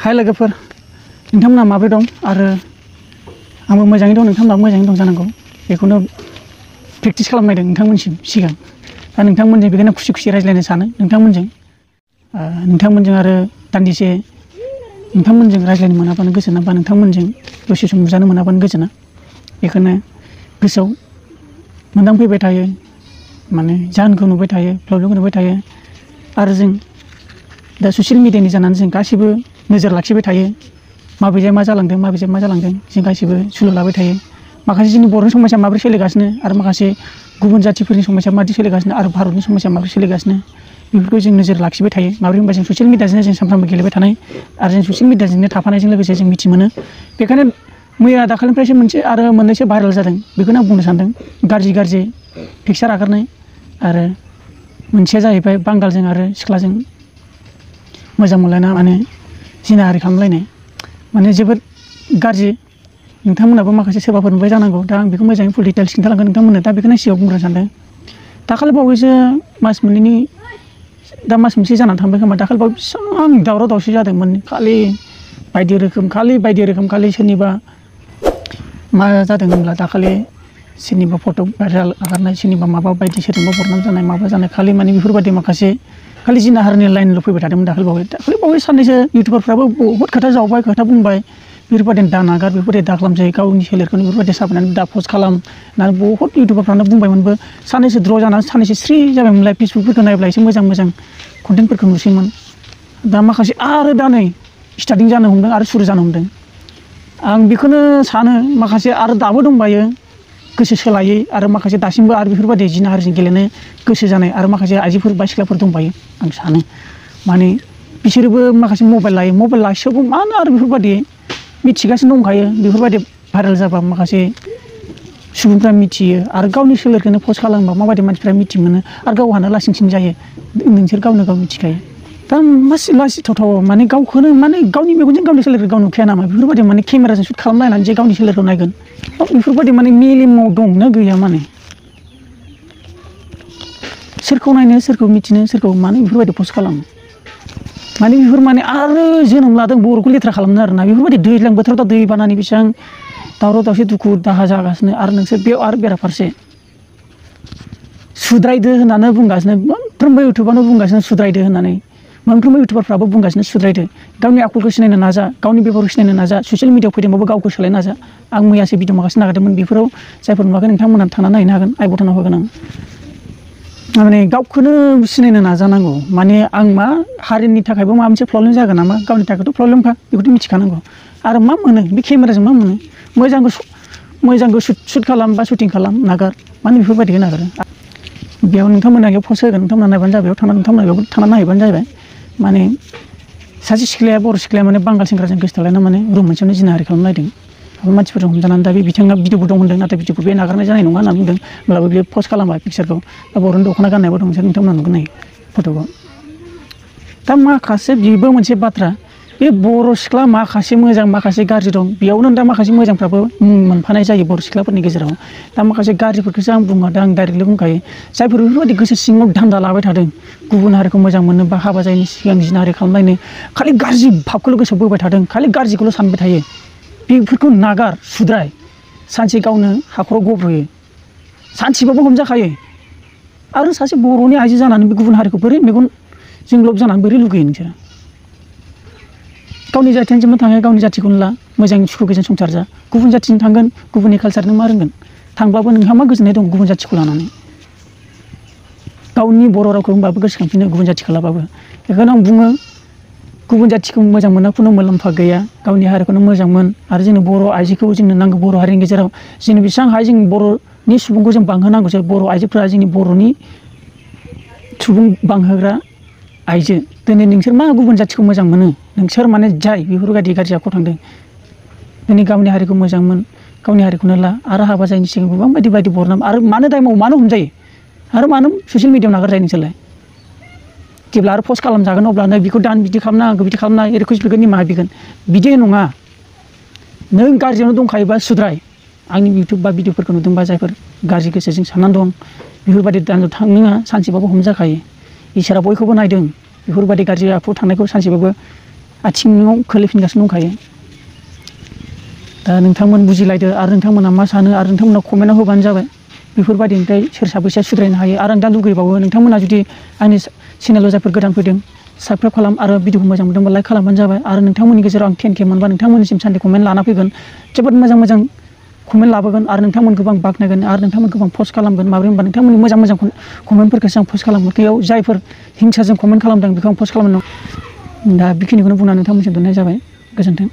हाय लोगोफोर नोंथांमोना माबोरै दं आरो आंबो मोजाङै दं नोंथांमोनाबो मोजाङै दं जानांगौ बेखौनो प्रेक्टिस खालामनायदों नोंथांमोनसिम सिगां दा नोंथांमोनजों बेखौनो खुसि खुसि रायज्लायनो सानो नोंथांमोनजों आरो दान्दिसे नोंथांमोनजों रायज्लायनो मोनाबानो गोजोना बा नोंथांमोनजों दसे सम नुजानो मोनाबानो गोजोना बेखौनो गोसोआव मोनदांफैबाय थायो माने जाहोनखौ नुबाय थायो प्रब्लेमखौ नुबाय थायो आरो जों दा ससियेल मिडियानि जानानै जों गासिबो नोजोर लाखिबाय थायो माबेजों मा जालांदों जों गासिबो सुलु लाबाय थायो माखासे जोंनि बर'नि समाजा माबोरै सोलिगासिनो आरो माखासे गुबुन जातिफोरनि समाजा माबायदि सोलिगासिनो आरो भारतनि समाजा माबोरै सोलिगासिनो बेफोरखौ जों नोजोर लाखिबाय थायो माबोरै होनबा जों ससियेल मिडियाजोंनो जों सानफ्रामबो गेलेबाय थानाय आरो जों ससियेल मिडियाजोंनो थाफानायजों लोगोसे जों मिथि मोनो बेखायनो मैया दाखालिनिफ्रायसो मोनसे आरो मोननैसो भाइरेल जादों बेखौनो आं बुंनो सानदों गाज्रि पिक्चार आगारनाय आरो मोनसेया जाहैबाय बांगालजों आरो सिख्लाजों मोजां मोनलायना माने जिनाहारि खालामलायनाय माने जोबोद गाज्रि नोंथांमोनाबो माखासे सोरबाफोर नुबाय जानांगौ दा आं बेखौ मोजाङै फुल डिटेल्स खिन्थालांगोन नोंथांमोननो दा बेखौनो सिगाङाव बुंग्रोनो सानदों दाखालि बावैसो मास मोनसे जानानै थांबाय खोमा दाखालि बावै बेसेबां दावराव दावसि जादोंमोन खालि बायदि रोखोम सोरनिबा मा जादों होनब्ला दाखालि सोरनिबा फट' भाइरेल आगारनाय सोरनिबा माबा बायदि सोरनिबा बदनाम जानाय माबा जानाय खालि माने बेफोरबायदि माखासे खालि जिनाहारिनि लाइनल' फैबाय थादोंमोन दाखालि बावै साननैसो इउटुबारफ्राबो बहुद खोथा जावबाय खोथा बुंबाय बेफोरबायदिनो दा नागार बेफोरबायदि दा खालामजायो गावनि सोलेरखौनो बेफोरबायदि साफायनानै दा पस्ट खालाम होननानै बहुद इउटुबारफ्रानो बुंबायमोनबो साननैसो द्र' जानानै साननैसो स्रि जाबायमोनलाय फेसबुकफोरखौ नायब्ला एसे मोजां कन्टेन्टफोरखौ नुसैमोन दा माखासे आरो दा नै स्टार्टिं जानो हमदों आरो सुरु जानो हमदों आं बेखौनो सानो माखासे आरो दाबो दंबायो गोसो सोलायै आरो माखासे दासिमबो आरो बेफोरबायदि जिनाहारिजों गेलेनो गोसो जानाय आरो माखासे आइजोफोर बा सिख्लाफोर दंबायो आं सानो माने बिसोरबो माखासे मबाइल लासेयावबो मानो आरो बेफोरबायदि मिथिगासिनो दंखायो बेफोरबायदि भाइरेल जाबा माखासे सुबुंफ्रा मिथियो आरो गावनि सोलेरखौनो पस्ट खालामबा माबायदि मानसिफ्रा मिथि मोनो आरो गावहानो लासिंसिं जायो नोंसोर गावनो गाव मिथिखायो दा लासिथाव माने गावखौनो माने गावनि मेगनजों गावनि सोलेरखौ गाव नुखाया नामा बेफोरबायदि माने केमेराजों शुट खालामनायनानै जे गावनि सोलेरखौ नायगोन बेफोरबायदि माने मेलेमाव दंना गैया माने सोरखौ नायनो सोरखौ मिथिनो सोरखौ मानो बेफोरबायदि पस्ट खालामो माने बेफोर माने आरो जोनोम लादों बर'खौ लेथ्रा खालामनो आरोना बेफोरबायदि दैज्लां बोथोराव दा दैबानानि बेसेबां दावराव दावसि दुखु दाहा जागासिनो आरो नोंसोर बेयाव आरो बेराफारसे सुद्रायदो होननानै बुंगासिनो मोनफ्रोमबो इउटुबानो बुंगासिनो सुद्रायदो होननानै मोनफ्रोमबो इउटुबारफ्राबो बुंगासिनो सुद्रायदो गावनि आखलखौ सिनायनो नाजा गावनि बेबहारखौ सिनायनो नाजा ससियेल मिडियाआव फैदोंबाबो गावखौ सोलायनो नाजा आं मैयासो भिडिअ माखासे नागारदोंमोन बेफोराव जायफोर नुवाखै नोंथांमोना थांनानै नायनो हागोन आइ बटनाव होगोन आं माने गावखौनो सिनायनो नाजानांगौ माने आं मा हारिनि थाखायबो माबा मोनसे प्रब्लेम जागोन नामा गावनि थाखायथ' प्रब्लेमखा बेखौथ' मिथिखानांगौ आरो मा मोनो बे केमेराजों मा मोनो मोजांखौ शुट खालाम बा शुटिं खालाम नागार माने बेफोरबायदिखौ नागारो बेयाव नोंथांमोना बेयाव पस्ट होगोन नोंथांमोना नायबानो जाबाय बेयाव नोंथांमोना बेयाव थांनानै नायबानो जाबाय माने सासे सिख्लाया बर' सिख्लाया माने बांगाल सेंग्राजों गोसो थोलायना माने रुम मोनसेयावनो जिनाहारि खालामलायदों मानसिफोरजों हमजानानै दा बे बिथाङा भिडिअबो दं होनदों नाथाय भिडिअखौ बे नागारनाय जानाय नङा होनना बुंदों होमब्लाबो बे पस्ट खालामबाय पिक्चारखौ दा बर'नि दख'ना गाननायबो दं नोंथांमोना नुगोन नायो फट'खौ दा माखासे बेबो मोनसे बाथ्रा बे बर' सिख्ला माखासे मोजां माखासे गाज्रि दं बेयावनो दा माखासे मोजांफ्राबो मुं मोनफानाय जायो बर' सिख्लाफोरनि गेजेराव दा माखासे गाज्रिफोरखौसो आं बुङा दा आं डाइरेक्टलि बुंखायो जायफोर बेफोरबायदि गोसो सिङाव धान्दा लाबाय थादों गुबुन हारिखौ मोजां मोनो बा हाबा जायैनि सिगां जिनाहारि खालामलायनो खालि गाज्रि भाबखौल' गोसोआव बोबाय थादों खालि गाज्रिखौल' सानबाय थायो बेफोरखौ नागार सुद्राय सानसे गावनो हाखराव गब्र'यो सानसेबाबो हमजाखायो आरो सासे बर'नि आइजो जानानै बे गुबुन हारिखौ बोरै मेगनजों लब जानानै बोरै लुगैयो नोंसोरो गावनि जाथिजोंबो थाङो गावनि जाथिखौनो ला मोजां सुखु गोजोन संसार जा गुबुन जाथिजों थांगोन गुबुननि कालसारजों मा रोंगोन थांब्लाबो नोंहा मा गोजोननाय दं गुबुन जाथिखौ लानानै गावनि बर' रावखौ होनबाबो गोसोखांफिनो गुबुन जाथिखौ लाबाबो बेखायनो आं बुङो गुबुन जाथिखौ मोजां मोना खुनु मुलाम्फा गैया गावनि हारिखौनो मोजां मोन आरो जोंनि बर' आइजोखौ जोंनो नांगौ बर' हारिनि गेजेराव जोंनो बेसेबां हायो जों बर'नि सुबुंखौ जों बांहोनांगौसो बर' आइजोफोरा जोंनि बर'नि सुबुं बांहोग्रा आइजो दिनै नोंसोर मा गुबुन जाथिखौ मोजां मोनो नोंसोर माने जाय बेफोरबायदि गाज्रि आखुआव थांदों दिनै गावनि हारिखौ मोजां मोन गावनि हारिखौनो ला आरो हाबा जायैनि सिगां गोबां बायदि बरनाम आरो मानो दाय मावो मानो हमजायो आरो मानो ससियेल मिडियाआव नागारजायो नोंसोरलाय जेब्ला आरो पस्ट खालामजागोन अब्लानो बेखौ दान बिदि खालामना बिदि खालामना रिकुवेस्ट बिगोन निमाहा बिगोन बिदि नङा नों गाज्रियावनो दंखायोबा सुद्राय आंनि इउटुब बा भिडिअफोरखौ नुदोंबा जायफोर गाज्रि गोसोजों साननानै दं बेफोरबायदि दानजों थाङा सानसेबाबो हमजाखायो इसोरा बयखौबो नायदों बेफोरबायदि गाज्रि आखु थांनायखौ सानसेबाबो आथिङाव खोलैफिनगासिनो दंखायो। दा नोंथांमोन बुजिलायदो आरो नोंथांमोना मा सानो आरो नोंथांमोना कमेन्टआव होबानो जाबाय बेफोरबायदिनिफ्राय सोर साबैसेया सुद्रायनो हायो। आरो आं दा लुगैबावो नोंथांमोना जुदि आंनि चेनेलाव जायफोर गोदान फैदों साबस्क्राइब खालाम आरो भिडिअखौ मोजां मोनदोंबा लाइक खालामबानो जाबाय। आरो नोंथांमोननि गेजेराव आं 10K मोनबा नोंथांमोननिसिम सानसे कमेन्ट लाना फैगोन, जोबोद मोजां मोजां कमेन्ट लाबोगोन आरो नोंथांमोनखौ आं बाख्नायगोन आरो नोंथांमोनखौ आं पस्ट खालामगोन। माबोरै होनबा नोंथांमोननि मोजां मोजां कमेन्टफोरखौसो आं पस्ट खालामगोन। बेयाव जायफोर हिंसाजों कमेन्ट खालामदों बेखौ आं पस्ट खालामनो। दा बेखिनिखौनो बुंनानै नोंथांमोनसिम दोननाय जाबाय। गोजोन्थों।